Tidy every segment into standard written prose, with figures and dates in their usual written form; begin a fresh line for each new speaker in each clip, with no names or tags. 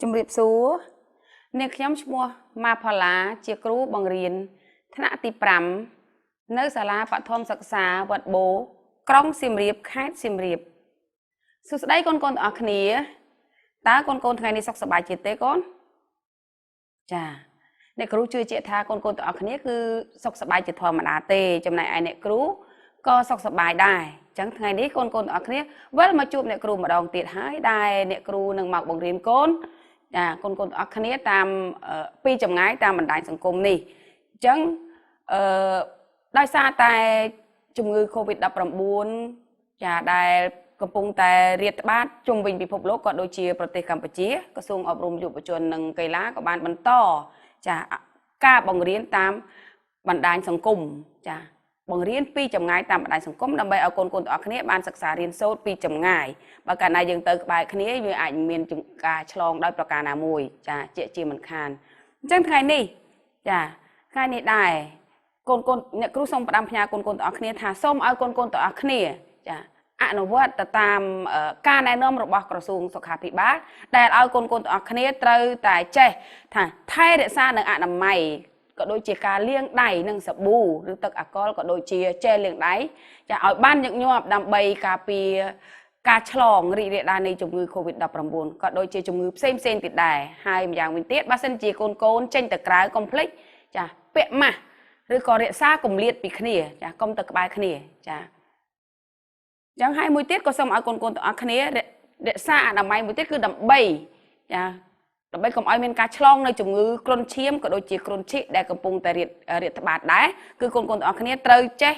ជំរាបសួរនាងខ្ញុំឈ្មោះម៉ាផល្លាជាគ្រូបង្រៀនថ្នាក់ទី5នៅសាលាបឋមសិក្សាវត្តបូក្រុងសៀមរាបខេត្តសៀមរាបសួស្តីកូនកូនទាំងអស់គ្នាតើកូនកូនថ្ងៃនេះសុខសប្បាយជាទេកូនចាអ្នកគ្រូជឿជាក់ថាកូនកូនទាំងអស់គ្នាគឺសុខសប្បាយជាធម្មតាទេចំណែកឯអ្នកគ្រូក៏សុខសប្បាយដែរអញ្ចឹងថ្ងៃនេះកូនកូនទាំងអស់គ្នាវិលមកជួបអ្នកគ្រូម្ដងទៀតហើយដែលអ្នកគ្រូនឹងមកបង្រៀនកូនចាកូនកូនទាំងអស់គ្នាតាមពីចម្ងាយតាមបណ្ដាញសង្គមនេះអញ្ចឹងអឺដោយសារតែជំងឺ Covid-19 ចាដែលកំពុងតែរាតត្បាតជុំវិញពិភពលោកក៏ដូចជាប្រទេសកម្ពុជាក្រសួងអប់រំយុវជននិងកីឡាក៏បានបន្តចាការបង្រៀនតាមបណ្ដាញសង្គមចាបង្រៀនពីចម្ងាយតាមបណ្ដាញសង្គមដើម្បីឲ្យកូនកូនទាំងអស់គ្នាបានសិក្សារៀនសូត្រពីចម្ងាយបើកាលណាយើងទៅក្បែរគ្នាវាអាចមានការឆ្លងដោយប្រការណាមួយចាជាមិនខានអញ្ចឹងថ្ងៃនេះចាថ្ងៃនេះដែរកូនកូនអ្នកគ្រូសូមផ្ដាំផ្ញើកូនកូនទាំងអស់គ្នាថាសូមឲ្យកូនកូនទាំងអស់គ្នាចាអនុវត្តទៅតាមការណែនាំរបស់ក្រសួងសុខាភិបាលដែលឲ្យកូនកូនទាំងអស់គ្នាត្រូវតែចេះថាថែរក្សានៅអនាម័យក៏ដូចជាការលាងដៃនិងសាប៊ូឬទឹកអាល់កុលក៏ដូចជាជែលលាងដៃចាឲ្យបានញឹកញាប់ដើម្បីការពារការឆ្លងរីករាលដាលនៃជំងឺ Covid-19 ក៏ដូចជាជំងឺផ្សេងផ្សេងទៀតដែរហើយម្យ៉ាងវិញទៀតបើសិនជាកូនកូនចេញទៅក្រៅកុំភ្លេចចាពាក់ម៉ាស់ឬក៏រក្សាគម្លាតពីគ្នាចាកុំទៅក្បែរគ្នាចាចឹងហើយមួយទៀតក៏សូមឲ្យកូនកូនទាំងអស់គ្នារក្សាអនាម័យមួយទៀតគឺដើម្បីចាដើម្បីកុំឲ្យមានការឆ្លងនៅជំងឺគ្រុនឈាមក៏ដូចជាគ្រុនឈីកដែលកំពុងតែរាតត្បាតដែរគឺកូនកូនទាំងអស់គ្នាត្រូវចេះ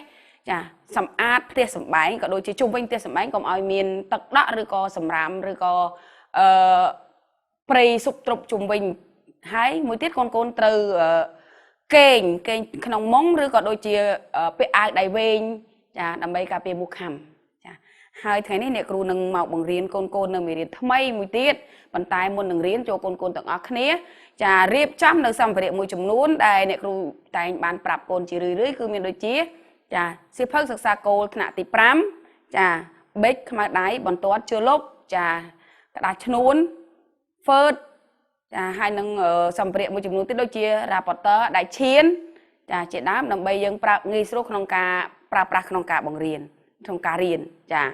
ចាសម្អាតផ្ទះសម្បែងក៏ដូចជាជុំវិញផ្ទះសម្បែងកុំឲ្យមានទឹកដក់ឬក៏សម្រាមឬក៏អឺព្រៃស៊ុបទ្រប់ជុំវិញហើយមួយទៀតកូនកូនត្រូវគេងក្នុងមុងឬក៏ដូចជាពាក់អាវដៃវែងចាដើម្បីការពារមូសខាំហើយថ្ងៃនេះអ្នកគ្រូនឹងមកបង្រៀនកូនកូននៅមេរៀនថ្មីមួយទៀតប៉ុន្តែមុននឹងរៀនចូលកូនកូនទាំងអស់គ្នាចារៀបចំនៅសម្ភារៈមួយចំនួនដែលអ្នកគ្រូតែងបានប្រាប់កូនជារឿយៗគឺមានដូចជាចាសៀវភៅសិក្សាគោលថ្នាក់ទី5ចាប៊ិចខ្មៅដៃបន្ទាត់ជើលុបចាក្តារឈ្នួនហ្វឺតចាហើយនឹងសម្ភារៈមួយចំនួនទៀតដូចជារ៉ាប៉ត័រដៃឈានចាជាដើមដើម្បីយើងប្រើងាយស្រួលក្នុងការប្រើប្រាស់ក្នុងការបង្រៀនក្នុងការរៀនចា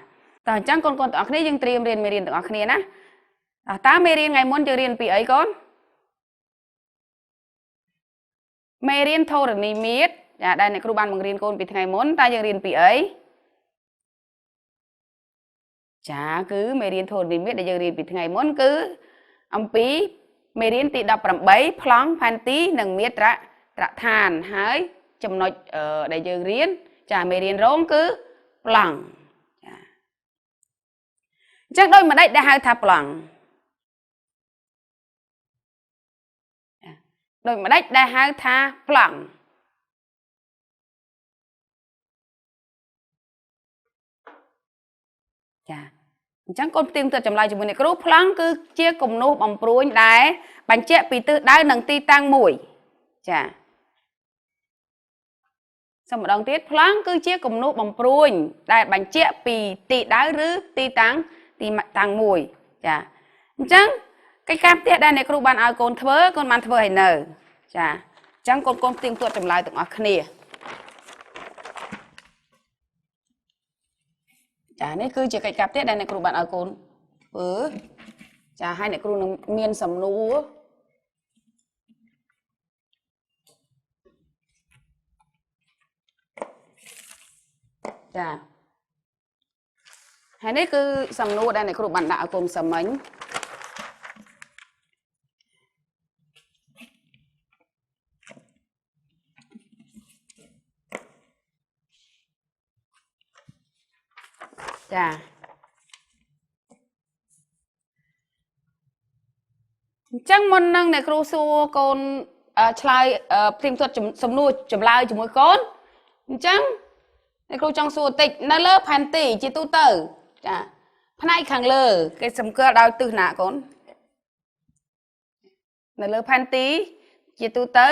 តើអញ្ចឹងកូនកូនទាំងអស់គ្នាយើងត្រៀមរៀនមេរៀនទាំងអស់គ្នាណាតើមេរៀនថ្ងៃមុនយើងរៀនពីអីកូនមេរៀនធរណីមាត្រចាដែលអ្នកគ្រូបានបង្រៀនកូនពីថ្ងៃមុនតើយើងរៀនពីអីចាគឺមេរៀនធរណីមាត្រដែលយើងរៀនពីថ្ងៃមុនគឺអំពីមេរៀនទី18ប្លង់ផែនទីនិងមាត្រដ្ឋានហើយចំណុចដែលយើងរៀនចាមេរៀនរងគឺប្លង់អញ្ចឹងដូចម្ដេចដែលហៅថាប្លង់ដូចម្ដេចដែលហៅថាប្លង់ចាអញ្ចឹងកូនផ្ទៀងផ្ទាត់ចម្លើយជាមួយអ្នកគ្រូប្លង់គឺជាគំនូសបំព្រួញដែលបញ្ជាក់ពីទិសដៅនិងទីតាំងមួយចាសូមម្ដងទៀតប្លង់គឺជាគំនូសបំព្រួញដែលបញ្ជាក់ពីទីដៅឬទីតាំងមួយចាអញ្ចឹងកិច្ចការផ្ទះដែលអ្នកគ្រូបានឲ្យកូនធ្វើកូនបានធ្វើឲ្យនៅចាអញ្ចឹងកូនកូនផ្ទៀងផ្ទាត់ចម្លើយទាំងអស់គ្នាចានេះគឺជាកិច្ចការផ្ទះដែលអ្នកគ្រូបានឲ្យកូនធ្វើចាហើយអ្នកគ្រូនឹងមានសំណួរចាហើយនេះគឺសំណួរដែលអ្នកគ្រូបានដាក់ឲ្យកូនសាមិញចាអញ្ចឹងមុននឹងអ្នកគ្រូសួរកូនឆ្លើយផ្ទៀងផ្ទាត់សំណួរចម្លើយជាមួយកូនអញ្ចឹងអ្នកគ្រូចង់សួរតិចនៅលើផែនទីជាទូទៅចាផ្នែកខាងលើគេសម្គាល់ដោយទិសណាកូននៅលើផែនទីជាទូទៅ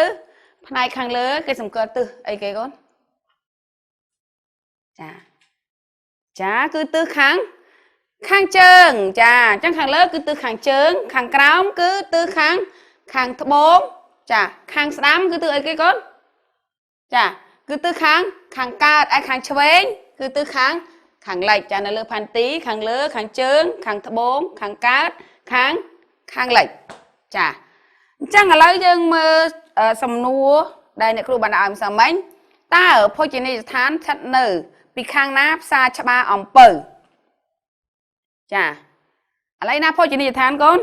ផ្នែកខាងលើគេសម្គាល់ទិសអីគេកូនចាចាគឺទិសខាង ខាងជើងចាអញ្ចឹងខាងលើគឺទិសខាងជើងខាងក្រោមគឺទិសខាងត្បូងចាខាងស្ដាំគឺទិសអីគេកូនចាគឺទិសខាងកើតឯខាងឆ្វេងគឺទិសខាងលិចចានៅលើផែនទីខាងលើខាងជើងខាងត្បូងខាងកើតខាងលិចចាអញ្ចឹងឥឡូវយើងមើលសំណួរដែលអ្នកគ្រូបានដាក់ឲ្យម្សិលមិញតើភោជនីយដ្ឋានស្ថិតនៅពីខាងណាផ្សារច្បារអំពៅចាឥឡូវណាភោជនីយដ្ឋានកូន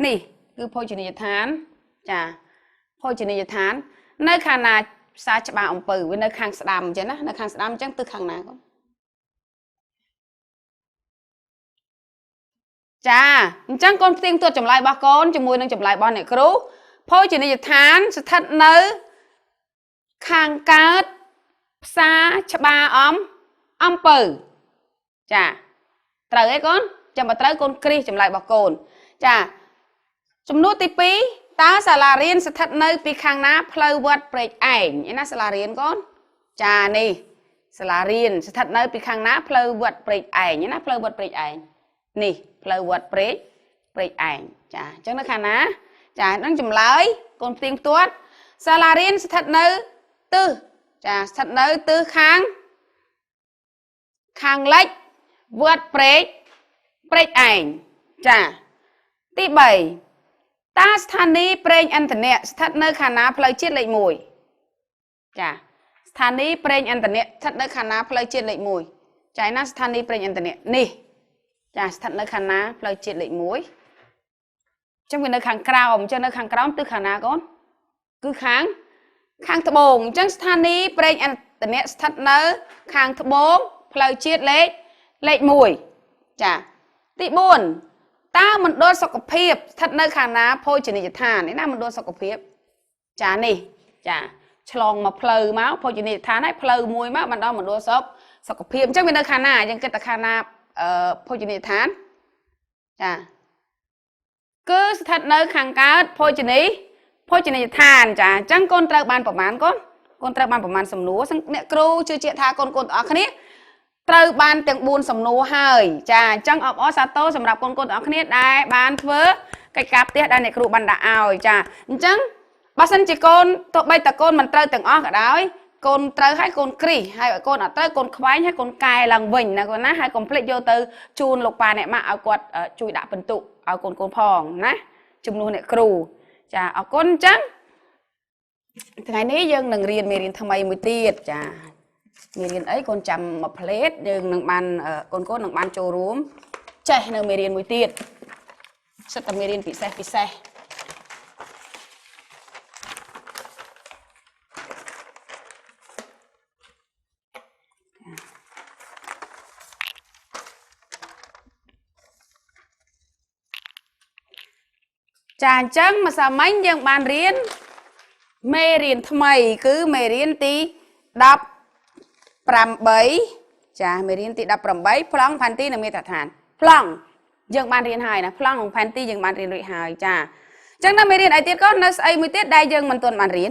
នេះគឺភោជនីយដ្ឋានចាភោជនីយដ្ឋាននៅខាងណាផ្សារច្បារអំពៅវានៅខាងស្ដាំអញ្ចឹងណានៅខាងស្ដាំអញ្ចឹងទិសខាងណាកូនចាអញ្ចឹងកូនផ្ទៀងផ្ទាត់ចម្លើយរបស់កូនជាមួយនឹងចម្លើយរបស់អ្នកគ្រូភោជនីយដ្ឋានស្ថិតនៅខាងកើតផ្សារច្បារអំពៅចាត្រូវទេកូនចាំបើត្រូវកូនគ្រីសចម្លើយរបស់កូនចាចំនួនទី2តើសាលារៀនស្ថិតនៅពីខាងណាផ្លូវវត្តព្រែកឯងឯណាសាលារៀនកូនចានេះសាលារៀនស្ថិតនៅពីខាងណាផ្លូវវត្តព្រែកឯងឯណាផ្លូវវត្តព្រែកឯងនេះផ្លូវវត្តព្រែកឯងចាអញ្ចឹងនៅខាងណាចាហ្នឹងចម្លើយកូនផ្ទៀងផ្ទាត់សាលារៀនស្ថិតនៅទិសចាស្ថិតនៅទិសខាងលិចវត្តព្រែកឯងចាទី3តើស្ថានីយ៍ប្រេងឥន្ធនៈស្ថិតនៅខាងណាផ្លូវជាតិលេខ1ចាស្ថានីយ៍ប្រេងឥន្ធនៈស្ថិតនៅខាងណាផ្លូវជាតិលេខ1ចាឯណាស្ថានីយ៍ប្រេងឥន្ធនៈនេះចាស្ថិតនៅខាងណាផ្លូវជាតិលេខ1អញ្ចឹងវានៅខាងក្រោមអញ្ចឹងនៅខាងក្រោមទិសខាងណាកូនគឺខាងត្បូងអញ្ចឹងស្ថានីយ៍ប្រេងឥន្ធនៈស្ថិតនៅខាងត្បូងផ្លូវជាតិលេខ1ចាទី4តើមណ្ឌលសុខភាពស្ថិតនៅខាងណាភោជនីយដ្ឋាននេះណាមណ្ឌលសុខភាពចានេះចាឆ្លងមកផ្លូវមកភោជនីយដ្ឋានហើយផ្លូវមួយមកបានដល់មណ្ឌលសុខភាពអញ្ចឹងវានៅខាងណាយើងគិតតែខាងណាភោជនីយដ្ឋានចាគឺស្ថិតនៅខាងកើតភោជនីយដ្ឋានចាអញ្ចឹងកូនត្រូវបានប្រមាណកូនត្រូវបានប្រមាណសំណួរអ្នកគ្រូជឿជាក់ថាកូនទាំងអស់គ្នាត្រូវបានទាំង4សំណួរហើយចាអញ្ចឹងអបអរសាទរសម្រាប់កូនទាំងអស់គ្នាដែលបានធ្វើកិច្ចការផ្ទះដែលអ្នកគ្រូបានដាក់ឲ្យចាអញ្ចឹងបើសិនជាកូនទោះបីតកូនមិនត្រូវទាំងអស់ក៏ដោយកូនត្រូវហើយកូនគ្រីសហើយកូនអត់ត្រូវកូនខ្វែងហើយកូនកែឡើងវិញណាកូនណាហើយកុំភ្លេចយកទៅជូនលោកប៉ាអ្នកម៉ាក់ឲ្យគាត់ជួយដាក់ពិន្ទុឲ្យកូនផងណាជំនួសអ្នកគ្រូចាអរគុណអញ្ចឹងថ្ងៃនេះយើងនឹងរៀនមេរៀនថ្មីមួយទៀតចាមេរៀនអីកូនចាំមួយផ្លេតយើងនឹងបានកូននឹងបានចូលរួមចេះនៅមេរៀនមួយទៀតសិតតែមេរៀនពិសេសពិសេសចាអញ្ចឹងម្សិលមិញយើងបានរៀនមេរៀនថ្មីគឺមេរៀនទី18ចាមេរៀនទី18ប្លង់ផែនទីនិងមាត្រដ្ឋានប្លង់យើងបានរៀនហើយណាប្លង់និងផែនទីយើងបានរៀនរួចហើយចាអញ្ចឹងនៅមេរៀនអីទៀតក៏នៅស្អីមួយទៀតដែលយើងមិនទាន់បានរៀន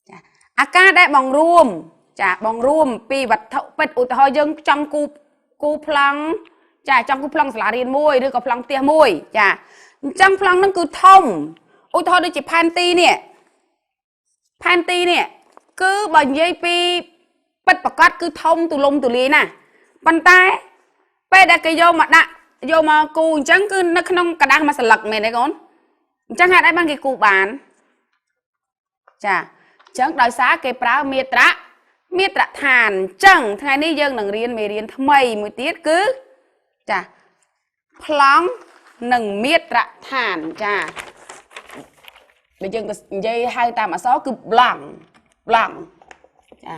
ចាអាការដែលបង្រួមចាបង្រួមពីវត្ថុពិតឧទាហរណ៍យើងចង់គូប្លង់ចាចង់គូប្លង់សាលារៀនមួយឬក៏ប្លង់ផ្ទះមួយចាអញ្ចឹងប្លង់ហ្នឹងគឺធំឧទាហរណ៍ដូចជាផែនទីនេះផែនទីនេះគឺបើនិយាយពីពិតប្រកបគឺធំទូលំទូលាយណាស់ប៉ុន្តែពេលដែលគេយកមកដាក់យកមកគូអញ្ចឹងគឺនៅក្នុងกระดาษមួយសន្លឹកមែនទេកូនអញ្ចឹងហេតុអីបានគេគូបានចាអញ្ចឹងដោយសារគេប្រើមាត្រដ្ឋានអញ្ចឹងថ្ងៃនេះយើងនឹងរៀនមេរៀនថ្មីមួយទៀតគឺចាប្លង់និងមាត្រដ្ឋានចាដែលយើងនិយាយហៅតាមអក្សរគឺប្លង់ចា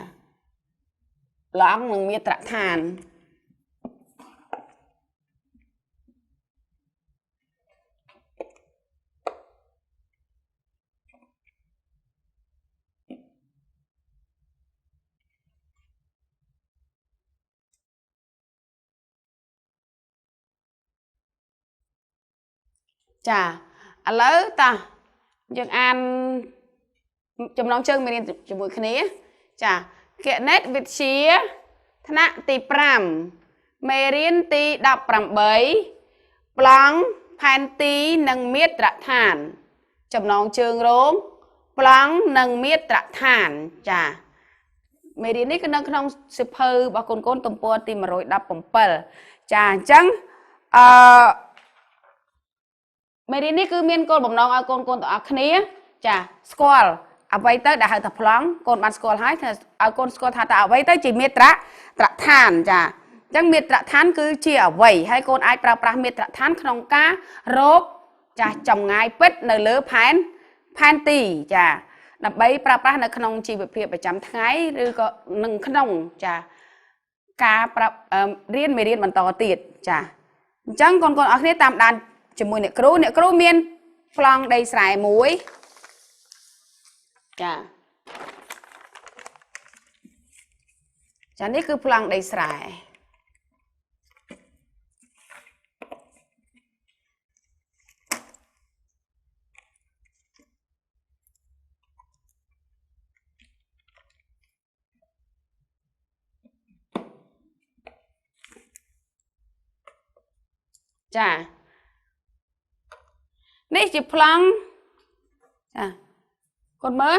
ប្លង់និងមាត្រដ្ឋានចាឥឡូវតោះយើងអានចំណងជើងមេរៀនជាមួយគ្នាចាគណិតវិទ្យាថ្នាក់ទី5 មេរៀនទី18ប្លង់ផែនទីនិងមាត្រដ្ឋាន ចំណងជើងរងប្លង់និងមាត្រដ្ឋានចាមេរៀននេះគឺនៅក្នុងសៀវភៅរបស់កូនកូនទំព័រទី117ចាអញ្ចឹងអឺមេរៀននេះគឺមានគោលបំណងឲ្យកូនកូនទាំងអស់គ្នា ចាស្គាល់អ្វីទៅដែលហៅថាប្លង់កូនបានស្គាល់ហើយថាឲ្យកូនស្គាល់ថាតើអ្វីទៅជាមាត្រដ្ឋានចាអញ្ចឹងមាត្រដ្ឋានគឺជាអ្វីហើយកូនអាចប្រើប្រាស់មាត្រដ្ឋានក្នុងការរកចាចម្ងាយពិតនៅលើផែនទីចាដើម្បីប្រើប្រាស់នៅក្នុងជីវភាពប្រចាំថ្ងៃឬក៏នឹងក្នុងចាការប្រាប់រៀនមេរៀនបន្តទៀតចាអញ្ចឹងកូនកូនអរគ្នាតាមដានជាមួយអ្នកគ្រូអ្នកគ្រូមានប្លង់ដីស្រែមួយចាចានេះគឺប្លង់ដីស្រែចានេះជាប្លង់ចាកូនមើល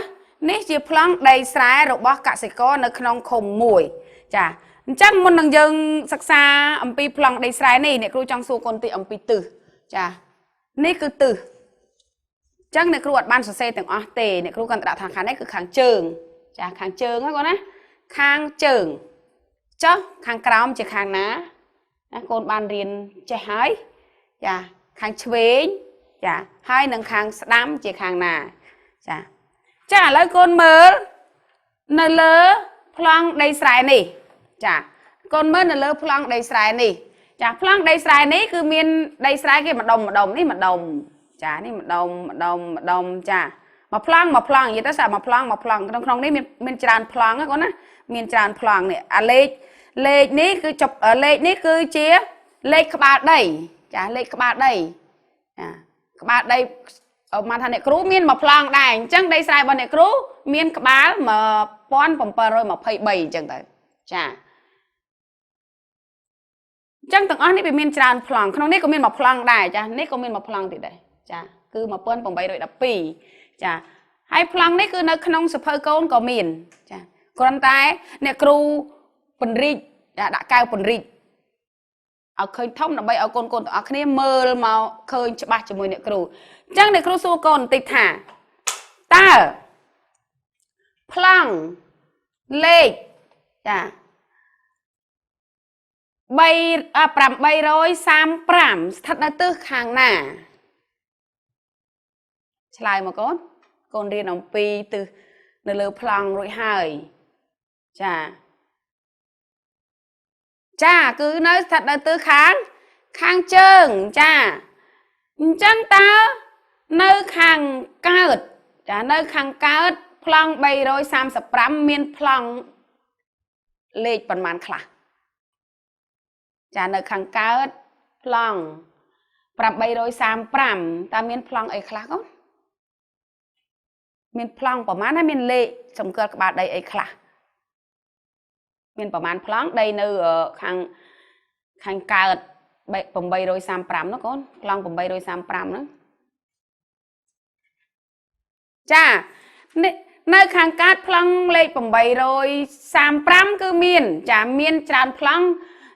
នេះជាប្លង់ដីស្រែរបស់កសិករនៅក្នុងឃុំមួយចាអញ្ចឹងមុននឹងយើងសិក្សាអំពីប្លង់ដីស្រែនេះអ្នកគ្រូចង់សួរកូនតិចអំពីទិសចានេះគឺទិសអញ្ចឹងអ្នកគ្រូអត់បានសរសេរទាំងអស់ទេអ្នកគ្រូគាត់ដាក់ថាខាងនេះគឺខាងជើងចាខាងជើងហ្នឹងកូនណាខាងជើងចុះខាងក្រោមជាខាងណាណាកូនបានរៀនចេះហើយចាខាងឆ្វេងចាហើយនឹងខាងស្ដាំជាខាងណាចាចាឥឡូវកូនមើលនៅលើប្លង់ដីស្រែនេះចាកូនមើលនៅលើប្លង់ដីស្រែនេះចាប្លង់ដីស្រែនេះគឺមានដីស្រែគេម្ដុំម្ដុំនេះម្ដុំចានេះម្ដុំម្ដុំម្ដុំចាមួយប្លង់មួយប្លង់និយាយទៅសាមួយប្លង់មួយប្លង់ក្នុងនេះមានច្រើនប្លង់ណាកូនណាមានច្រើនប្លង់នេះអាលេខនេះគឺចប់លេខនេះគឺជាលេខក្បាលដីចាលេខក្បាលដីចាក្បាលដីមកថាអ្នកគ្រូមានមួយប្លង់ដែរអញ្ចឹងដីស្រែរបស់អ្នកគ្រូមានក្បាល1723អញ្ចឹងទៅចាអញ្ចឹងទាំងអស់នេះវាមានច្រើនប្លង់ក្នុងនេះក៏មានមួយប្លង់ដែរចានេះក៏មានមួយប្លង់ទៀតដែរចាគឺ1812ចាហើយប្លង់នេះគឺនៅក្នុងសភៅកូនក៏មានចាគ្រាន់តែអ្នកគ្រូពន្រីកដាក់កៅពន្រីកឲ្យឃើញធំដើម្បីឲ្យកូនកូនទាំងអស់គ្នាមើលមកឃើញច្បាស់ជាមួយអ្នកគ្រូអញ្ចឹងអ្នកគ្រូសួរកូនបន្តិចថាតើប្លង់លេខចា835ស្ថិតនៅទិសខាងណាឆ្លើយមកកូនកូនរៀនអំពីទិសនៅលើប្លង់រួចហើយចាចាគឺនៅស្ថិតនៅទិសខាងជើងចាអញ្ចឹងតើនៅខាងកើតចានៅខាងកើតប្លង់335មានប្លង់លេខប៉ុន្មានខ្លះចានៅខាងកើតប្លង់835តើមានប្លង់អីខ្លះកូនមានប្លង់ប្រហែលហើយមានលេខសម្គាល់ក្បាលដីអីខ្លះមានប្រហែលប្លង់ដីនៅខាងកើត835នោះកូនប្លង់835ហ្នឹងចានេះនៅខាងកើតប្លង់លេខ835គឺមានចាមានច្រើនប្លង់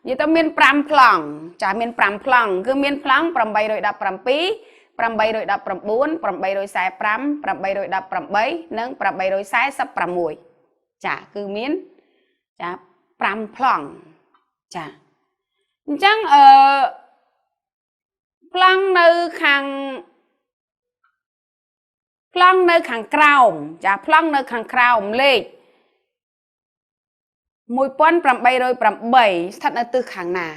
និយាយទៅមាន5ប្លង់ចាមាន5ប្លង់គឺមានប្លង់817 819 845 818និង846ចាគឺមានចា5ប្លង់ចាអញ្ចឹងប្លង់នៅខាងប្លង់នៅខាងក្រោមចាប្លង់នៅខាងក្រោមលេខ1808ស្ថិតនៅទិសខាងណា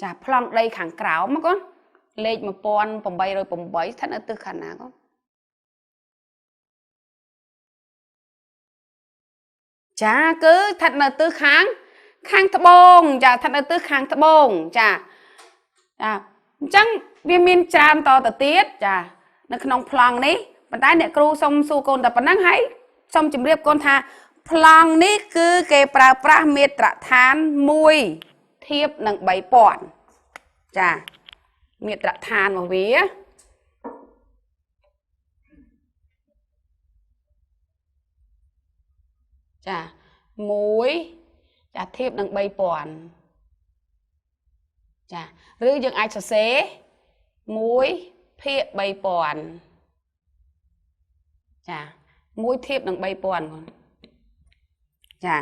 ចាប្លង់ដីខាងក្រោមកូនលេខ1808ស្ថិតនៅទិសខាងណាកូនចាគឺស្ថិតនៅទិសខាងត្បូងចាស្ថិតនៅទិសខាងត្បូងចាចាអញ្ចឹងវាមានច្រើនតទៅទៀតចានៅក្នុងប្លង់នេះប៉ុន្តែអ្នកគ្រូសុំសួរកូនតែប៉ុណ្ណឹងហើយសុំជម្រាបកូនថា ប្លង់នេះគឺគេប្រើប្រាស់មាត្រដ្ឋាន1ធៀបនឹង3000ចាមាត្រដ្ឋានរបស់វាចា1ចាធៀបនឹង3000ចាឬយើងអាចសរសេរ1ភាគ3000ចា1ធៀបនឹង3000គាត់ចា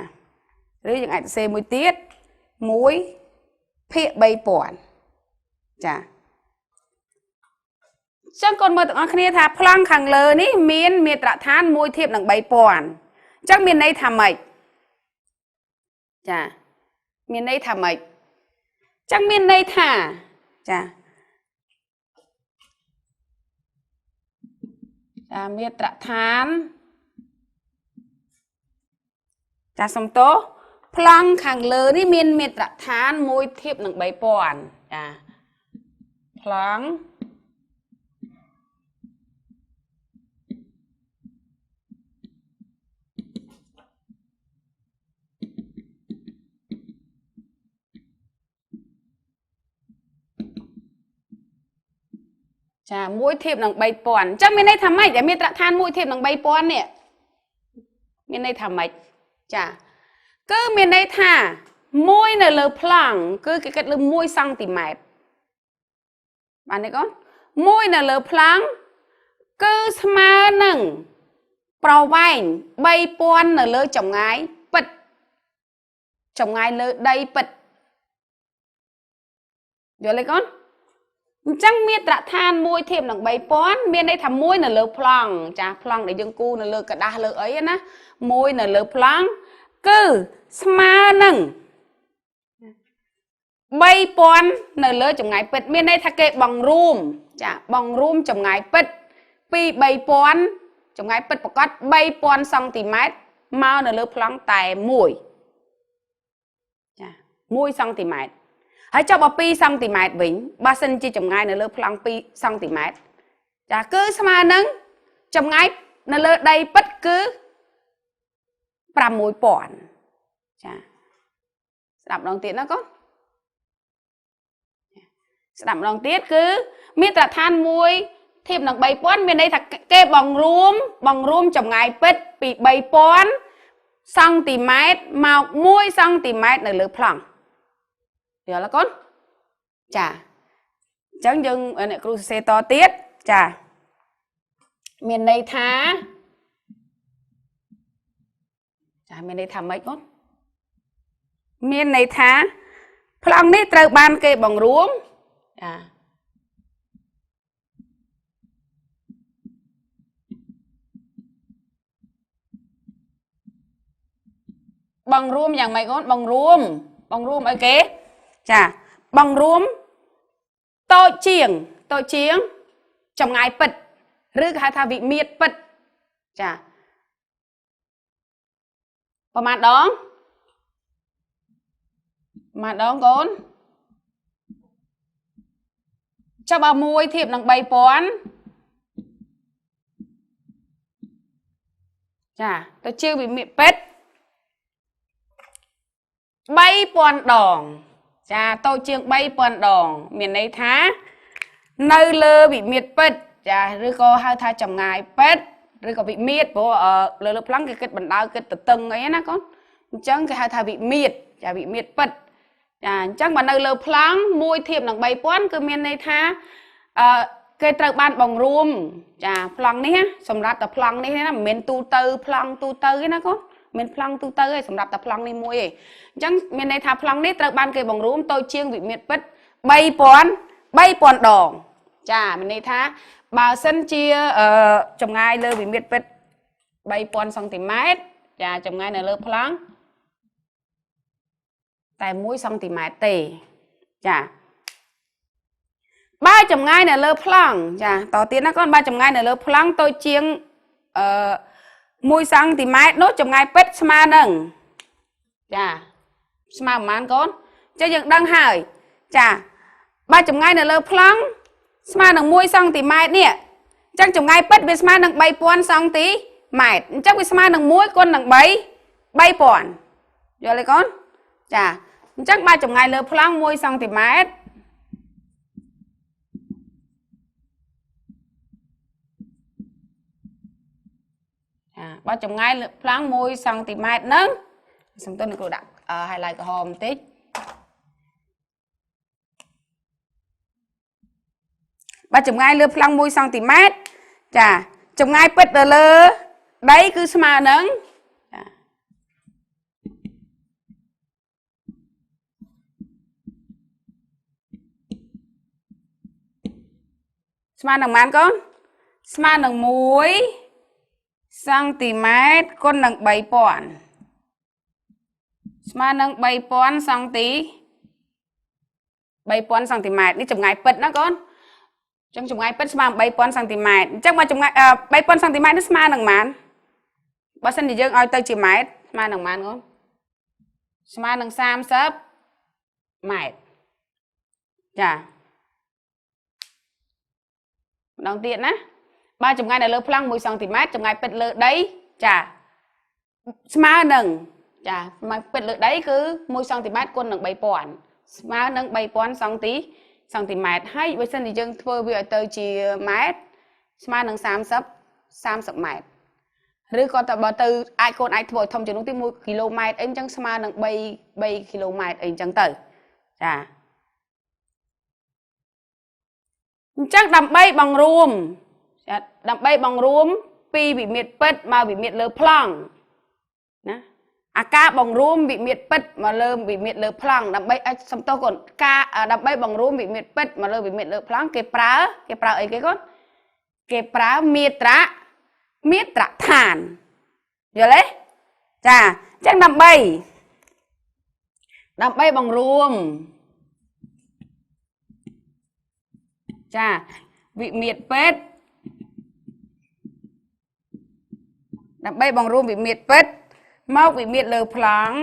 ឬយើងអាចសរសេរមួយទៀត1ភាគ3000ចាចឹងកូនមើលទាំងអស់គ្នាថាប្លង់ខាងលើនេះមានមាត្រដ្ឋាន1ធៀបនឹង3000ចឹងមានន័យថាម៉េចចាមានន័យថាម៉េចចឹងមានន័យថាចាចាមាត្រដ្ឋានចាសំទោសប្លង់ខាងលើនេះមានមាត្រដ្ឋាន1ធៀបនឹង3000ចាប្លង់ចា1ធៀបនឹង3000អញ្ចឹងមានន័យថាម៉េចដែលមាត្រដ្ឋាន1ធៀបនឹង3000នេះមានន័យថាម៉េចចាគឺមានន័យថា1នៅលើប្លង់គឺគេគិតលើ1សង់ទីម៉ែត្របានទេកូន1នៅលើប្លង់គឺស្មើនឹងប្រវែង3000នៅលើចម្ងាយពិតចម្ងាយលើដីពិតយល់ទេកូនអញ្ចឹងមាត្រដ្ឋាន1ធៀបនឹង3000មានន័យថា1នៅលើប្លង់ចាប្លង់ដែលយើងគូនៅលើក្រដាសលើអីណា1នៅលើប្លង់គឺស្មើនឹង3000នៅលើចម្ងាយពិតមានន័យថាគេបង្រួមចាបង្រួមចម្ងាយពិតពី3000ចម្ងាយពិតប្រកប3000សង់ទីម៉ែត្រមកនៅលើប្លង់តែ1ចា1សង់ទីម៉ែត្រហើយចុះបើ2សង់ទីម៉ែត្រវិញបើសិនជាចម្ងាយនៅលើប្លង់2សង់ទីម៉ែត្រចាគឺស្មើនឹងចម្ងាយនៅលើដីពិតគឺ6000ចាស្ដាប់ម្ដងទៀតណាកូនស្ដាប់ម្ដងទៀតគឺមាត្រដ្ឋាន1ធៀបនឹង3000មានន័យថាគេបង្រួមចម្ងាយពិតពី3000សង់ទីម៉ែត្រមក1សង់ទីម៉ែត្រនៅលើប្លង់យល់ទេកូនចាអញ្ចឹងយើងអ្នកគ្រូសរសេរតទៀតចាមានន័យថាចាមានន័យថាម៉េចកូនមានន័យថាប្លង់នេះត្រូវបានគេបង្រួមចាបង្រួមយ៉ាងម៉េចកូនបង្រួមអីគេចាបង្រួមតូចជាងចម្ងាយពិតឬគេហៅថាវិមាត្រពិតចាប្រហែលដងប្រហែលដងកូនចុះបើ1ធៀបនឹង3000ចាទៅជាវិមាត្រពិត3000ដងចាតូចជាង3000ដងមានន័យថានៅលើវិមាត្រពិតចាឬក៏ហៅថាចម្ងាយពិតឬក៏វិមាត្រព្រោះលើប្លង់គេគិតបណ្ដោយគិតទទឹងអីណាកូនអញ្ចឹងគេហៅថាវិមាត្រចាវិមាត្រពិតចាអញ្ចឹងបើនៅលើប្លង់1ធៀបនឹង3000គឺមានន័យថាគេត្រូវបានបង្រួមចាប្លង់នេះសម្រាប់តែប្លង់នេះណាមិនមែនទូទៅប្លង់ទូទៅទេណាកូនមានប្លង់ទូទៅឯងសម្រាប់តែប្លង់នេះមួយឯងអញ្ចឹងមានន័យថាប្លង់នេះត្រូវបានគេបង្រួមតូចជាងវិមាត្រពិត3000ដងចាមានន័យថាបើសិនជាចម្ងាយលើវិមាត្រពិត3000សង់ទីម៉ែត្រចាចម្ងាយនៅលើប្លង់តែ1សង់ទីម៉ែត្រទេចាបើចម្ងាយនៅលើប្លង់ចាតទៀតណាកូនបើចម្ងាយនៅលើប្លង់តូចជាង1សង់ទីម៉ែត្រនោះចម្ងាយពិតស្មើនឹងចាស្មើប្រហែលកូនអញ្ចឹងយើងដឹងហើយចាបើចម្ងាយនៅលើប្លង់ស្មើនឹង1សង់ទីម៉ែត្រនេះអញ្ចឹងចម្ងាយពិតវាស្មើនឹង3000សង់ទីម៉ែត្រអញ្ចឹងវាស្មើនឹង1គុណនឹង3 3000យល់ទេកូនចាអញ្ចឹងបើចម្ងាយលើប្លង់1សង់ទីម៉ែត្រចាបើចម្ងាយលើប្លង់1សង់ទីម៉ែត្រហ្នឹងសំទោសអ្នកគ្រូដាក់ highlight ក្រហមបន្តិចបើចម្ងាយលើប្លង់1សង់ទីម៉ែត្រចាចម្ងាយពិតទៅលើដីគឺស្មើនឹងចាស្មើនឹងប៉ុន្មានកូនស្មើនឹង1សង់ទីម៉ែត្រគុណនឹង3000ស្មើនឹង3000សង់ទី3000សង់ទីម៉ែត្រនេះចម្ងាយពិតណាកូនចឹងចម្ងាយពិតស្មើនឹង3000សង់ទីម៉ែត្រអញ្ចឹងបើចម្ងាយ3000សង់ទីម៉ែត្រនេះស្មើនឹងប៉ុន្មានបើសិនជាយើងឲ្យទៅជាម៉ែត្រស្មើនឹងប៉ុន្មានកូនស្មើនឹង30ម៉ែត្រចាម្ដងទៀតណាបើចម្ងាយនៅលើប្លង់1សង់ទីម៉ែត្រចម្ងាយពិតលើដីចាស្មើនឹងចាចម្ងាយពិតលើដីគឺ1សង់ទីម៉ែត្រគុណនឹង3000ស្មើនឹង3000សង់ទីសង់ទីម៉ែត្រហើយបើសិនជាយើងធ្វើវាឲ្យទៅជាម៉ែត្រស្មើនឹង30ម៉ែត្រឬក៏តើបើទៅអាចកូនអាចធ្វើឲ្យធំជាងនោះទី1គីឡូម៉ែត្រអីអញ្ចឹងស្មើនឹង3គីឡូម៉ែត្រអីអញ្ចឹងទៅចាអញ្ចឹងដើម្បីបង្រួមចាដើម្បីបង្រួមពីវិមាត្រពិតមកវិមាត្រលើប្លង់ណាអាការបង្រួមវិមាត្រពិតមកលើវិមាត្រលើប្លង់ដើម្បីឲ្យសំទោសកូនការដើម្បីបង្រួមវិមាត្រពិតមកលើវិមាត្រលើប្លង់គេប្រើអីគេកូនគេប្រើមាត្រាឋានយល់ទេចាអញ្ចឹងដើម្បីបង្រួមចាវិមាត្រពិតដើម្បីបង្រួមវិមាត្រពិតមកវិមាត្រលើប្លង់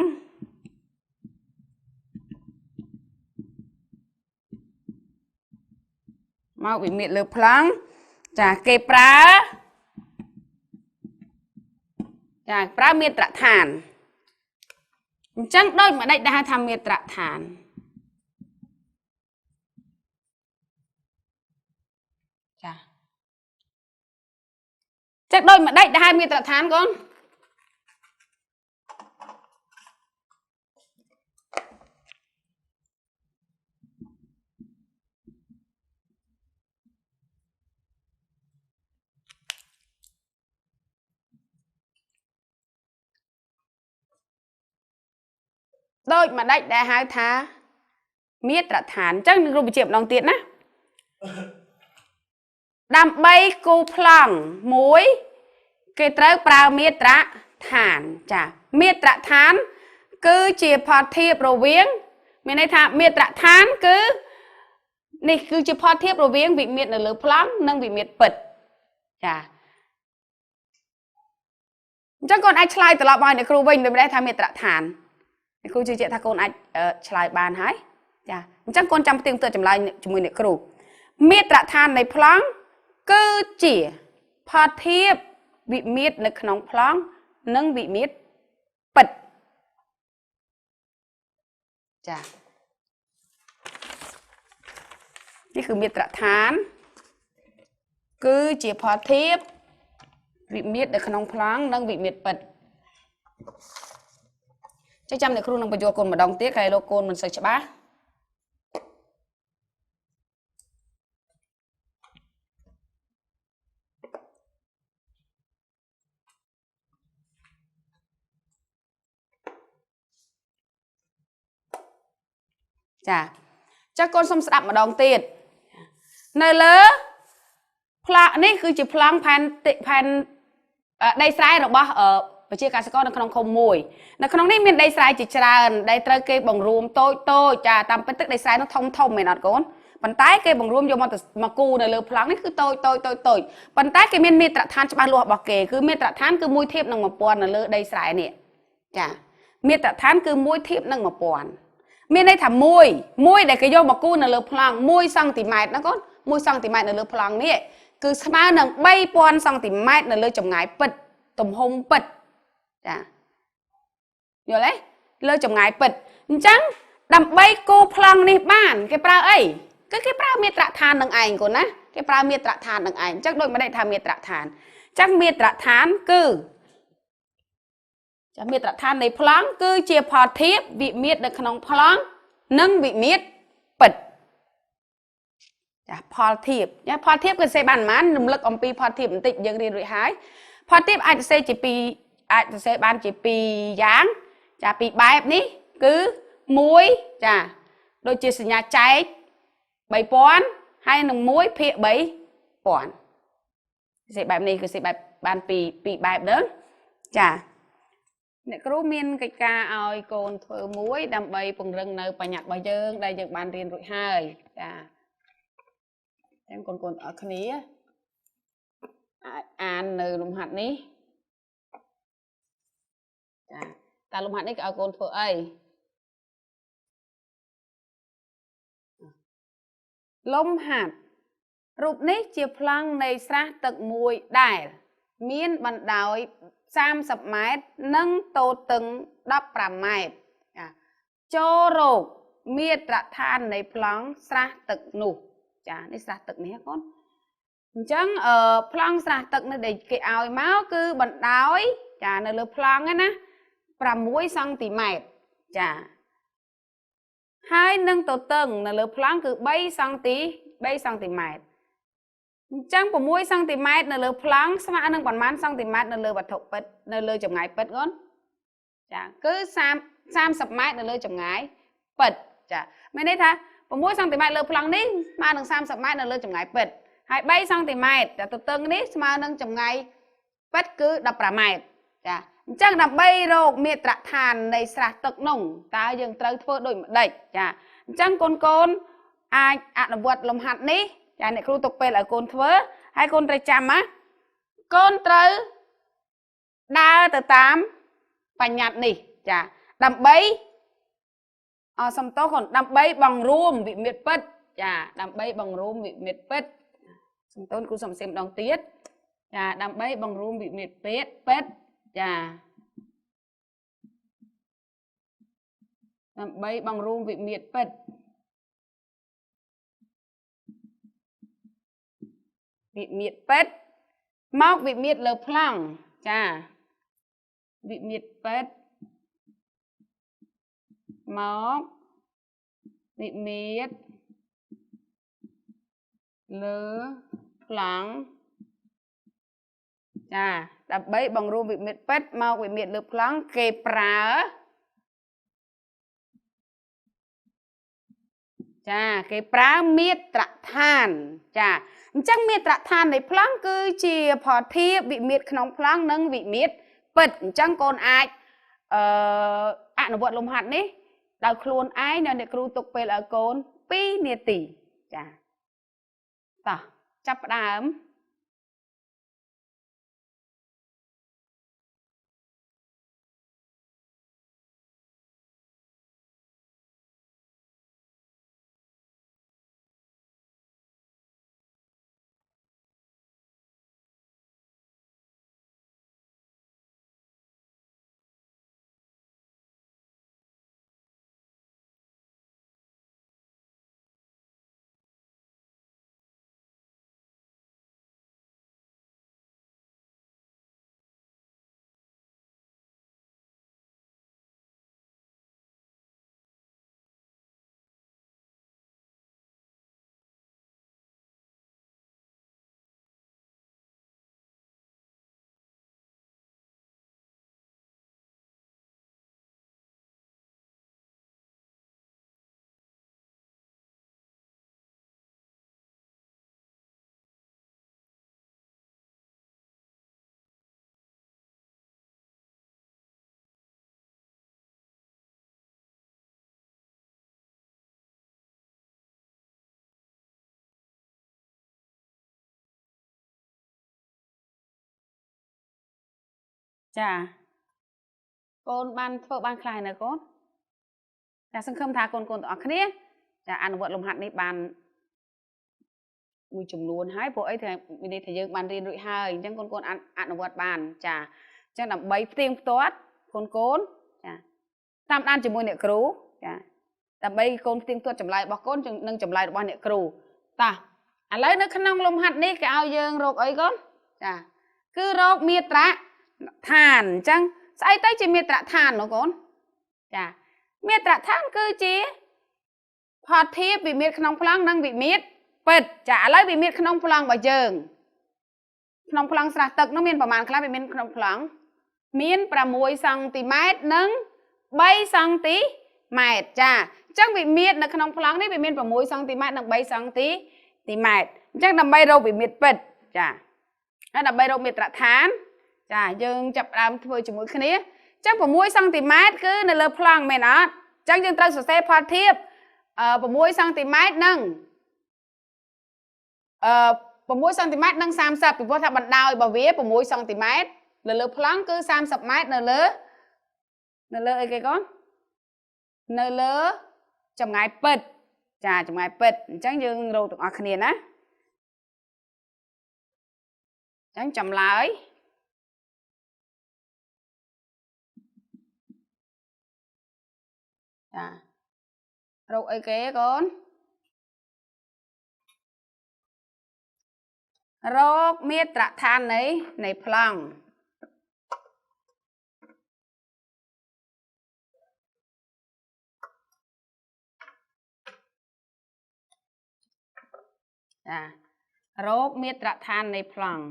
មកវិមាត្រលើប្លង់ចាគេប្រើចាប្រើមាត្រដ្ឋានអញ្ចឹងដូចម្ដេចដែលហៅថាមាត្រដ្ឋានចាចឹងដូចម្ដេចដែលហៅមាត្រដ្ឋានកូនដូចម្ដេចដែលហៅថាមាត្រដ្ឋានអញ្ចឹងនឹងរូបជាម្ដងទៀតណាដើម្បីគូប្លង់មួយគេត្រូវប្រើមាត្រដ្ឋានចាមាត្រដ្ឋានគឺជាផលធៀបរវាងមានន័យថាមាត្រដ្ឋានគឺនេះគឺជាផលធៀបរវាងវិមាត្រនៅលើប្លង់និងវិមាត្រពិតចាអញ្ចឹងកូនអាចឆ្លើយត្រឡប់មកអ្នកគ្រូវិញដូចម្ដេចថាមាត្រដ្ឋានអ្នកគ្រូជឿជាក់ថាកូនអាចឆ្លើយបានហើយចាអញ្ចឹងកូនចាំផ្ទៀងផ្ទាត់ចម្លើយជាមួយអ្នកគ្រូមាត្រដ្ឋាននៃប្លង់គឺជាផលធៀបវិមាត្រនៅក្នុងប្លង់និងវិមាត្រពិតចានេះគឺមាត្រដ្ឋានគឺជាផលធៀបវិមាត្រនៅក្នុងប្លង់និងវិមាត្រពិតចាំចាំអ្នកគ្រូនឹងបញ្យល់កូនម្ដងទៀតក្រែងលោកកូនមិនសូវច្បាស់ចាចាកូនសុំស្ដាប់ម្ដងទៀតនៅលើប្លង់នេះគឺជាប្លង់ផែនដីស្រែរបស់ប្រជាកសិករនៅក្នុងឃុំមួយនៅក្នុងនេះមានដីស្រែជាច្រើនដែលត្រូវគេបង្រួមតូចតូចចាតាមពិតទឹកដីស្រែនោះធំធំមែនអត់កូនប៉ុន្តែគេបង្រួមយកមកគូនៅលើប្លង់នេះគឺតូចតូចតូចតូចប៉ុន្តែគេមានមាត្រដ្ឋានច្បាស់លាស់របស់គេគឺមាត្រដ្ឋានគឺ1ធៀបនឹង1000នៅលើដីស្រែនេះចាមាត្រដ្ឋានគឺ1ធៀបនឹង1000មានន័យថាមួយដែលគេយកមកគូនៅលើប្លង់1សង់ទីម៉ែត្រណាកូន1សង់ទីម៉ែត្រនៅលើប្លង់នេះគឺស្មើនឹង3000សង់ទីម៉ែត្រនៅលើចម្ងាយពិតទំហំពិតចា យល់ទេលើចម្ងាយពិតអញ្ចឹងដើម្បីគូប្លង់នេះបានគេប្រើអីគឺគេប្រើមាត្រដ្ឋាននឹងឯងកូនណាគេប្រើមាត្រដ្ឋាននឹងឯងអញ្ចឹងដូចម្ដេចថាមាត្រដ្ឋានអញ្ចឹងមាត្រដ្ឋានគឺចាមាត្រដ្ឋាននៃប្លង់គឺជាផលធៀបវិមាត្រនៅក្នុងប្លង់និងវិមាត្រពិតចាផលធៀបចាផលធៀបគឺសេបានប៉ុន្មានរំលឹកអំពីផលធៀបបន្តិចយើងរៀនរួចហើយផលធៀបអាចសរសេរជាពីរអាចសរសេរបានជាពីរយ៉ាងចាពីរបែបនេះគឺ1ចាដូចជាសញ្ញាចែក3000ហើយនឹង1ភាគ3000សេបែបនេះគឺសេបែបបានពីរបែបហ្នឹងចាអ្នកគ្រូមានកិច្ចការឲ្យកូនធ្វើមួយដើម្បីពង្រឹងនៅបញ្ញត្តិរបស់យើងដែលយើងបានរៀនរួចហើយចាចឹងកូនៗទាំងអស់គ្នាអាចអាននៅលំហាត់នេះចាតើលំហាត់នេះគេឲ្យកូនធ្វើអីលំហាត់រូបនេះជាប្លង់នៃស្រះទឹកមួយដែលមានបណ្ដោយ30ម៉ែត្រនិងទទឹង15ម៉ែត្រចាចូលរកមាត្រដ្ឋាននៃប្លង់ស្រះទឹកនោះចានេះស្រះទឹកនេះកូនអញ្ចឹងប្លង់ស្រះទឹកនេះដែលគេឲ្យមកគឺបណ្ដោយចានៅលើប្លង់ហ្នឹងណា6សង់ទីម៉ែត្រចាហើយនឹងទទឹងនៅលើប្លង់គឺ3សង់ទីម៉ែត្រអញ្ចឹង6សង់ទីម៉ែត្រនៅលើប្លង់ស្មើនឹងប៉ុន្មានសង់ទីម៉ែត្រនៅលើវត្ថុពិតនៅលើចម្ងាយពិតកូនចាគឺ30ម៉ែត្រនៅលើចម្ងាយពិតចាមានន័យថា6សង់ទីម៉ែត្រលើប្លង់នេះស្មើនឹង30ម៉ែត្រនៅលើចម្ងាយពិតហើយ3សង់ទីម៉ែត្រតែទទឹងនេះស្មើនឹងចម្ងាយពិតគឺ15ម៉ែត្រចាអញ្ចឹងដើម្បីរកមាត្រដ្ឋាននៃស្រះទឹកនោះតើយើងត្រូវធ្វើដូចម្ដេចចាអញ្ចឹងកូនអាចអនុវត្តលំហាត់នេះចាអ្នកគ្រូទុកពេលឲ្យកូនធ្វើហើយកូនត្រូវចាំណាកូនត្រូវដើរទៅតាមបញ្ញត្តិនេះចាដើម្បីសំទោសកូនដើម្បីបង្រួមវិមាត្រពិតចាដើម្បីបង្រួមវិមាត្រពិតសំទោសគ្រូសុំសេម្ដងទៀតចាដើម្បីបង្រួមវិមាត្រពិតចាដើម្បីបង្រួមវិមាត្រពិតវិមាត្រពិតមកវិមាត្រលើប្លង់ចាវិមាត្រពិតមកវិមាត្រលើប្លង់ចាដើម្បីបង្រួមវិមាត្រពិតមកវិមាត្រលើប្លង់គេប្រើចាគេប្រើមាត្រដ្ឋានចាអញ្ចឹងមាត្រដ្ឋាននៃប្លង់គឺជាផលធៀបវិមាត្រក្នុងប្លង់និងវិមាត្រពិតអញ្ចឹងកូនអាចអនុវត្តលំហាត់នេះដោយខ្លួនឯងនៅអ្នកគ្រូទុកពេលឲ្យកូន2នាទីចាតោះចាប់ផ្ដើមចាកូនបានធ្វើបានខ្លះនៅកូនចាសង្ឃឹមថាកូនទាំងអស់គ្នាចាអនុវត្តលំហាត់នេះបានមួយចំនួនហើយព្រោះអីថាមានន័យថាយើងបានរៀនរួចហើយអញ្ចឹងកូនអនុវត្តបានចាអញ្ចឹងដើម្បីផ្ទៀងផ្ទាត់កូនចា តាមដានជាមួយអ្នកគ្រូចាដើម្បីកូនផ្ទៀងផ្ទាត់ចម្លើយរបស់កូននិងចម្លើយរបស់អ្នកគ្រូតោះឥឡូវនៅក្នុងលំហាត់នេះគេឲ្យយើងរកអីកូនចាគឺរកមាត្រដ្ឋានអញ្ចឹងស្អីទៅជាមាត្រដ្ឋាននោះកូនចាមាត្រដ្ឋានគឺជាផលធៀបវិមាត្រក្នុងប្លង់និងវិមាត្រពិតចាឥឡូវវិមាត្រក្នុងប្លង់របស់យើងក្នុងប្លង់ស្រះទឹកនោះមានប្រមាណខ្លះវាមានក្នុងប្លង់មាន6សង់ទីម៉ែត្រនិង3សង់ទីម៉ែត្រចាអញ្ចឹងវិមាត្រនៅក្នុងប្លង់នេះវាមាន6សង់ទីម៉ែត្រនិង3សង់ទីម៉ែត្រអញ្ចឹងដើម្បីរកវិមាត្រពិតចាហើយដើម្បីរកមាត្រដ្ឋានចាយើងចាប់ផ្ដើមធ្វើជាមួយគ្នាអញ្ចឹង6សង់ទីម៉ែត្រគឺនៅលើប្លង់មែនអត់អញ្ចឹងយើងត្រូវសរសេរផលធៀប6សង់ទីម៉ែត្រនិង6សង់ទីម៉ែត្រនិង30ពីព្រោះថាបណ្ដោយរបស់វា6សង់ទីម៉ែត្រនៅលើប្លង់គឺ30ម៉ែត្រនៅលើអីគេកូននៅលើចម្ងាយពិតចាចម្ងាយពិតអញ្ចឹងយើងរកទាំងអស់គ្នាណាអញ្ចឹងចម្លើយចារកអីគេកូនរកមាត្រដ្ឋាននៃប្លង់ចារកមាត្រដ្ឋាននៃប្លង់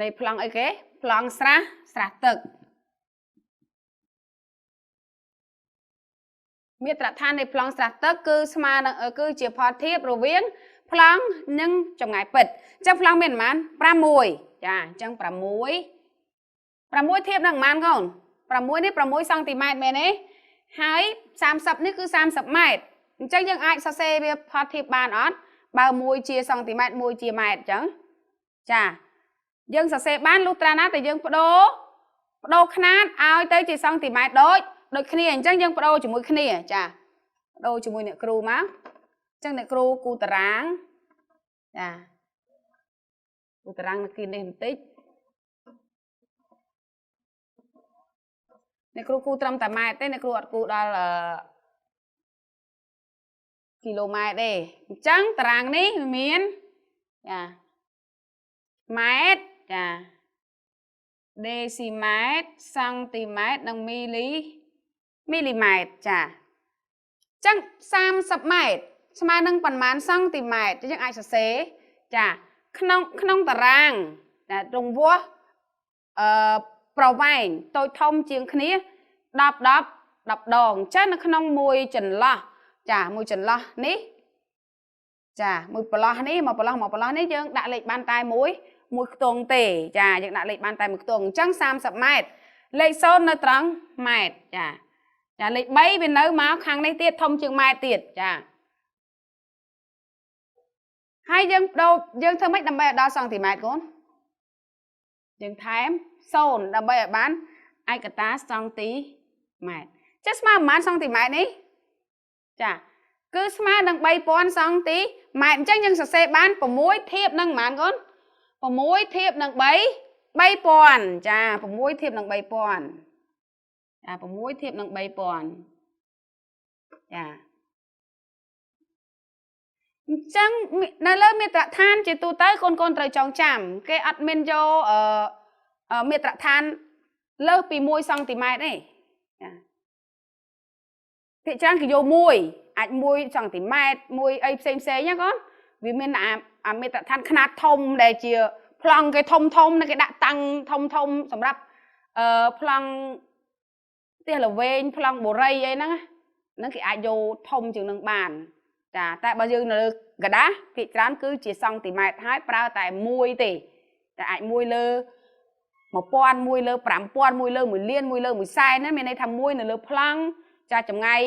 នៃប្លង់អីគេប្លង់ស្រះទឹកមាត្រដ្ឋាននៃប្លង់ស្រះទឹកគឺស្មើនឹងគឺជាផលធៀបរវាងប្លង់និងចម្ងាយពិតអញ្ចឹងប្លង់មានប៉ុន្មាន6ចាអញ្ចឹង6 6ធៀបនឹងប៉ុន្មានកូន6នេះ6សង់ទីម៉ែត្រមែនទេហើយ30នេះគឺ30ម៉ែត្រអញ្ចឹងយើងអាចសរសេរវាផលធៀបបានអត់បើ1ជាសង់ទីម៉ែត្រ1ជាម៉ែត្រអញ្ចឹងចាយើងសរសេរបានលុះត្រាណាតែយើងបដូរខ្នាតឲ្យទៅជាសង់ទីម៉ែត្រដូចគ្នាអញ្ចឹងយើងបដូរជាមួយគ្នាចាបដូរជាមួយអ្នកគ្រូមកអញ្ចឹងអ្នកគ្រូគូតារាងចាគូតារាងនៅគីនេះបន្តិចអ្នកគ្រូគូត្រឹមតែម៉ែត្រទេអ្នកគ្រូអត់គូដល់គីឡូម៉ែត្រទេអញ្ចឹងតារាងនេះវាមានចាម៉ែត្រចាដេស៊ីម៉ែត្រសង់ទីម៉ែត្រនិងមីលីម៉ែត្រចាអញ្ចឹង30ម៉ែត្រស្មើនឹងប៉ុន្មានសង់ទីម៉ែត្រយើងអាចសរសេរចាក្នុងតារាងដែលរង្វាស់ប្រវែងតូចធំជាងគ្នា10 10 10ដងអញ្ចឹងនៅក្នុងមួយចន្លោះចាមួយចន្លោះនេះចាមួយប្រឡោះនេះមកប្រឡោះមកប្រឡោះនេះយើងដាក់លេខបានតែមួយខ្ទង់ទេចាយើងដាក់លេខបានតែមួយខ្ទង់អញ្ចឹង30ម៉ែត្រលេខ0នៅត្រង់ម៉ែត្រចាចាលេខ3វានៅមកខាងនេះទៀតធំជាងម៉ែត្រទៀតចាហើយយើងបដូរយើងធ្វើម៉េចដើម្បីឲ្យដល់សង់ទីម៉ែត្រកូនយើងថែម0ដើម្បីឲ្យបានឯកតាសង់ទីម៉ែត្រចេះស្មើប្រហែលសង់ទីម៉ែត្រនេះចាគឺស្មើនឹង3000សង់ទីម៉ែត្រអញ្ចឹងយើងសរសេរបាន6ធៀបនឹងប្រហែលកូន6ធៀបនឹង3 3000ចា6ធៀបនឹង3000ចា6ធៀបនឹង3000ចាអញ្ចឹងនៅលើមាត្រដ្ឋានជាទូទៅកូនៗត្រូវចងចាំគេអត់មានយកមាត្រដ្ឋានលើសពី1សង់ទីម៉ែត្រទេចាភាគច្រើនគេយក1អាច1សង់ទីម៉ែត្រ1អីផ្សេងណាកូនវាមានអាមាត្រដ្ឋានខ្នាតធំដែលជាប្លង់គេធំធំគេដាក់តាំងធំធំសម្រាប់ប្លង់ផ្ទះល្វែងប្លង់បុរីអីហ្នឹងហ្នឹងគេអាចយកធំជាងនឹងបានចាតែបើយើងនៅលើក្រដាសភាគច្រើនគឺជាសង់ទីម៉ែត្រហើយប្រើតែមួយទេតែអាច1លើ1000 1លើ5000 1លើ1លាន1លើ1សែនហ្នឹងមានន័យថា1នៅលើប្លង់ចាចម្ងាយ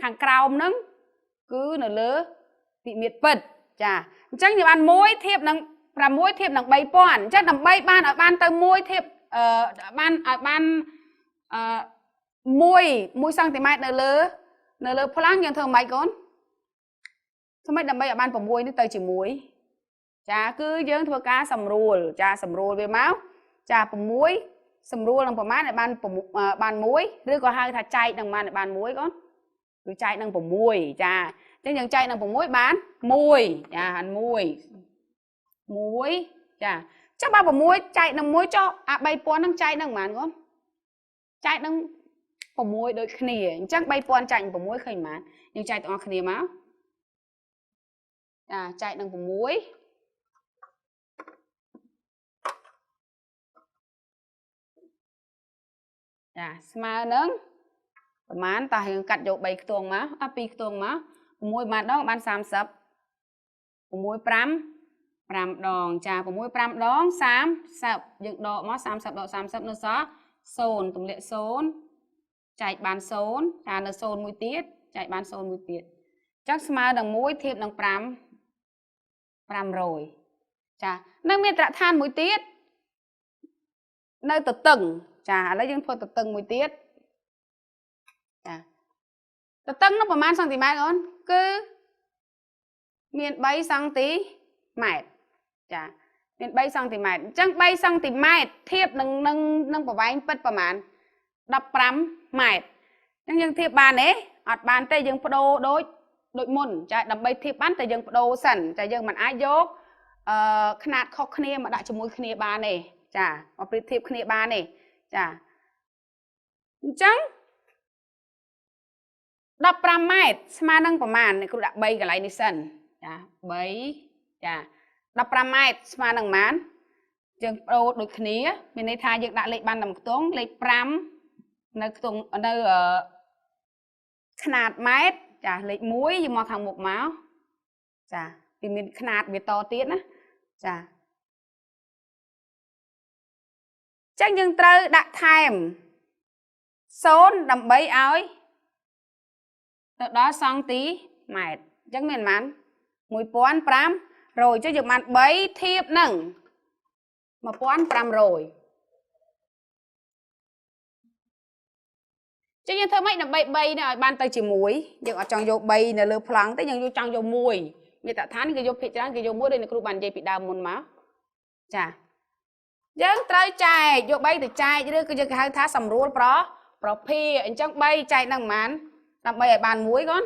ខាងក្រោមហ្នឹងគឺនៅលើវិមាត្រពិតចាអញ្ចឹងយើងបាន1ធៀបនឹង6ធៀបនឹង3000អញ្ចឹងដើម្បីបានឲ្យបានទៅ1ធៀបបានឲ្យបាន1សង់ទីម៉ែត្រនៅលើប្លង់យើងធ្វើម៉េចកូន ធ្វើម៉េចដើម្បីឲ្យបាន6នេះទៅជាមួយចាគឺយើងធ្វើការសម្រួលចាសម្រួលវាមកចា6សម្រួលនឹងប្រមាណឲ្យបានបាន1ឬក៏ហៅថាចែកនឹងប្រមាណឲ្យបាន1កូនគឺចែកនឹង6ចាអញ្ចឹងយើងចែកនឹង6បាន1ចាហាន់1 1ចាចុះបើ6ចែកនឹង1ចុះអា3000ហ្នឹងចែកនឹងប្រមាណកូនចែកនឹង6ដូចគ្នាអញ្ចឹង3000ចែកនឹង6ឃើញប្រមាណយើងចែកទាំងអស់គ្នាមកចាចែកនឹង6ចាស្មើនឹងប្រមាណតោះយើងកាត់យក3ខ្ទង់មកអស់2ខ្ទង់មក6មួយដងបាន30 6 5 5ដងចា6 5ដង30យើងដកមក30ដក30នៅសល់0ទម្លាក់0ចែកបាន0ចានៅ0មួយទៀតចែកបាន0មួយទៀតអញ្ចឹងស្មើនឹង1ធៀបនឹង5 500ចានៅមានត្រាក់ឋានមួយទៀតនៅទទឹងចាឥឡូវយើងធ្វើទទឹងមួយទៀតចាទទឹងនោះប្រហែលសង់ទីម៉ែត្រអូនគឺមាន3សង់ទីម៉ែត្រចាមាន3សង់ទីម៉ែត្រអញ្ចឹង3សង់ទីម៉ែត្រធៀបនឹងនឹងនឹងប្រវែងពិតប្រហែល15ម៉ែត្រអញ្ចឹងយើងធៀបបានទេអត់បានទេយើងបដូរដូចមុនចាដើម្បីធៀបបានតែយើងបដូរសិនចាយើងមិនអាចយកខ្នាតខុសគ្នាមកដាក់ជាមួយគ្នាបានទេចាមកប្រៀបធៀបគ្នាបានទេចាអញ្ចឹង15ម៉ែត្រស្មើនឹងប្រមាណនេះគ្រូដាក់3កន្លែងនេះសិនចា3ចា15ម៉ែត្រស្មើនឹងប្រមាណយើងបដូរដូចគ្នាមានន័យថាយើងដាក់លេខបានតែមួយខ្ទង់លេខ5នៅខ្ទង់នៅខ្នាតម៉ែត្រចាលេខ1យើងមកខាងមុខមកចាវាមានខ្នាតវាតទៀតណាចាចឹងយើងត្រូវដាក់ថែម0ដើម្បីឲ្យទៅដល់សង់ទីម៉ែត្រអញ្ចឹងមានប៉ុន្មាន1500ចុះយើងបាន3ធៀបនឹង1500ចឹងយើងធ្វើម៉េចដើម្បី3នេះឲ្យបានទៅជាមួយយើងអត់ចង់យក3នៅលើប្លង់ទេយើងយកចង់យក1មានតថានេះគេយកភាគច្រើនគេយក1ដូចអ្នកគ្រូបាននិយាយពីដើមមុនមកចាយើងត្រូវចែកយក3ទៅចែកឬក៏យើងគេហៅថាសម្រួលប្រភាអញ្ចឹង3ចែកនឹងប៉ុន្មានដើម្បីឲ្យបាន1កូន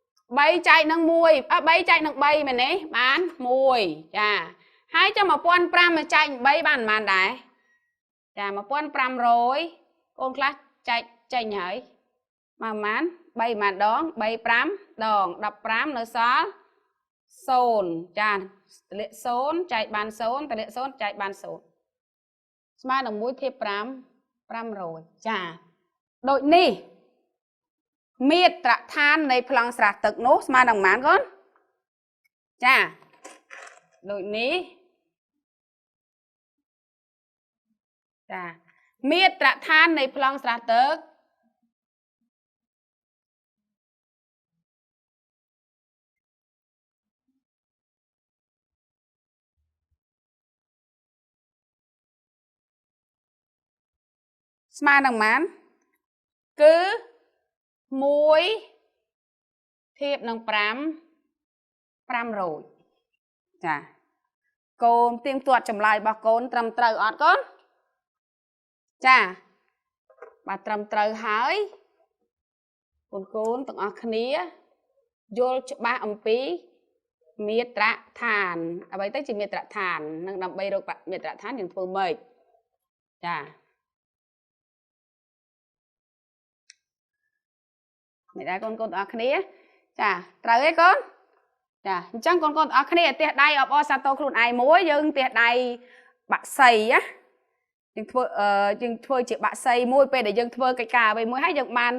3ចែកនឹង1អើ3ចែកនឹង3មែនទេបាន1ចាហើយចាំ1500មកចែក3បានប៉ុន្មានដែរចា1500កូនខ្លះចែកចេញហើយមកប៉ុន្មាន3ប៉ុន្មានដង3 5ដង15នៅសល់0ចាទម្លាក់0ចែកបាន0ទម្លាក់0ចែកបាន0ស្មើនឹង1ធៀប5 500ចាដូចនេះមាត្រដ្ឋាននៃប្លង់ស្រះទឹកនោះស្មើនឹងប៉ុន្មានកូនចាដូចនេះចាមាត្រដ្ឋាននៃប្លង់ស្រះទឹកស្មើនឹងប៉ុន្មានគឺ1ធៀបនឹង5 500ចាកូនទៀងទាត់ចម្លើយរបស់កូនត្រឹមត្រូវអត់កូនចាបាទត្រឹមត្រូវហើយកូនទាំងអស់គ្នាយល់ច្បាស់អំពីមាត្រដ្ឋានអ្វីទៅជាមាត្រដ្ឋាននិងដើម្បីរកមាត្រដ្ឋានយើងធ្វើម៉េចចាមិនដែរកូនទាំងអស់គ្នាចាត្រូវទេកូនចាអញ្ចឹងកូនទាំងអស់គ្នាផ្ទះដៃអបអរសាទរខ្លួនឯងមួយយើងផ្ទះដៃបាក់សីណាយើងធ្វើជាបាក់សីមួយពេលដែលយើងធ្វើកិច្ចការអ្វីមួយហើយយើងបាន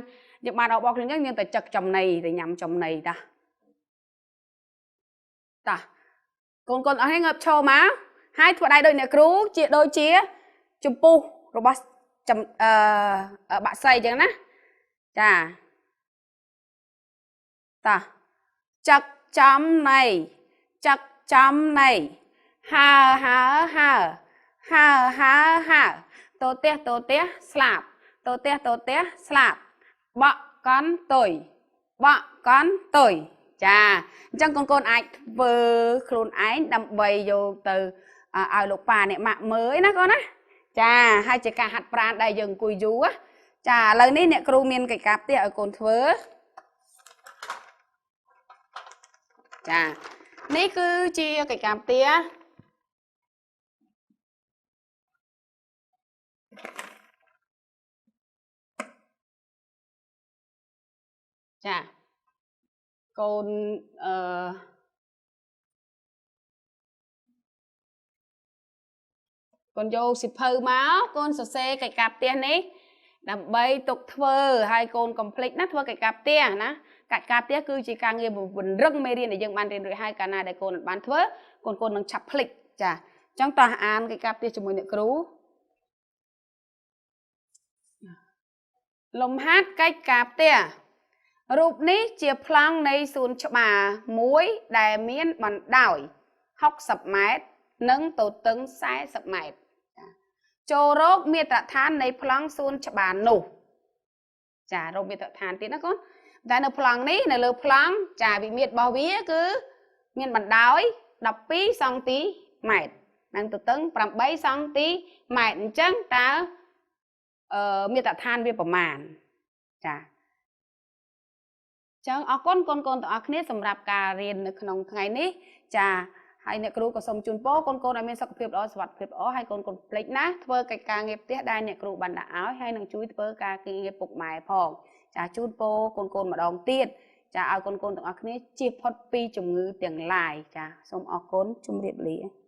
អបអរខ្លួនយើងយើងទៅចឹកចំណីទៅញ៉ាំចំណីតាតាកូនអស់គ្នាងើបឈរមកហើយធ្វើដៃដូចអ្នកគ្រូជាដូចជាចំពុះរបស់បាក់សីអញ្ចឹងណាចាតាចឹកចំណីចឹកចំណីហើហើហើហើហើហើតោទះតោទះស្លាប់តោទះតោទះស្លាប់បក់កន់តុយបក់កន់តុយ ចាអញ្ចឹងកូនកូនអាចធ្វើខ្លួនឯងដើម្បីយកទៅឲ្យលោកប៉ាអ្នកម៉ាក់មើលណាកូនណាចាហើយជាការហាត់ប្រាណដែលយើងអង្គុយយូរចាឥឡូវនេះអ្នកគ្រូមានកិច្ចការផ្ទះឲ្យកូនធ្វើចានេះគឺជាកិច្ចការផ្ទះចាកូនអឺកូនយកសិភៅមកកូនសរសេរកិច្ចការផ្ទះនេះដើម្បីទុកធ្វើហើយកូនកុំភ្លេចណាធ្វើកិច្ចការផ្ទះណាកិច្ចការផ្ទះគឺជាការងារពង្រឹងមេរៀនដែលយើងបានរៀនរួចហើយកាលណាដែលកូនបានធ្វើកូនកូននឹងឆាប់ភ្លេចចាអញ្ចឹងតោះអានកិច្ចការផ្ទះជាមួយអ្នកគ្រូលំហាត់កិច្ចការផ្ទះរូបនេះជាប្លង់នៃសួនច្បារមួយដែលមានបណ្ដោយ60ម៉ែត្រនិងទទឹង40ម៉ែត្រចូលរកមាត្រដ្ឋាននៃប្លង់សួនច្បារនោះចារកមាត្រដ្ឋានទៀតណាកូនតែនៅប្លង់នេះនៅលើប្លង់ចាវិមាត្ររបស់វាគឺមានបណ្ដោយ12សង់ទីម៉ែត្រនិងទទឹង8សង់ទីម៉ែត្រអញ្ចឹងតើមាត្រដ្ឋានវាប្រមាណចាចឹងអរគុណកូនកូនទាំងអស់គ្នាសម្រាប់ការរៀននៅក្នុងថ្ងៃនេះចាហើយអ្នកគ្រូក៏សូមជូនពរកូនកូនឲ្យមានសុខភាពល្អសុវត្ថិភាពល្អហើយកូនកូនភ្លេចណាធ្វើកិច្ចការងារផ្ទះដែលអ្នកគ្រូបានដាក់ឲ្យហើយនឹងជួយធ្វើការងារពុកម៉ែផងចាជូនពរកូនកូនម្ដងទៀតចាឲ្យកូនកូនទាំងអស់គ្នាជៀសផុតពីជំងឺទាំងឡាយចាសូមអរគុណជម្រាបលា។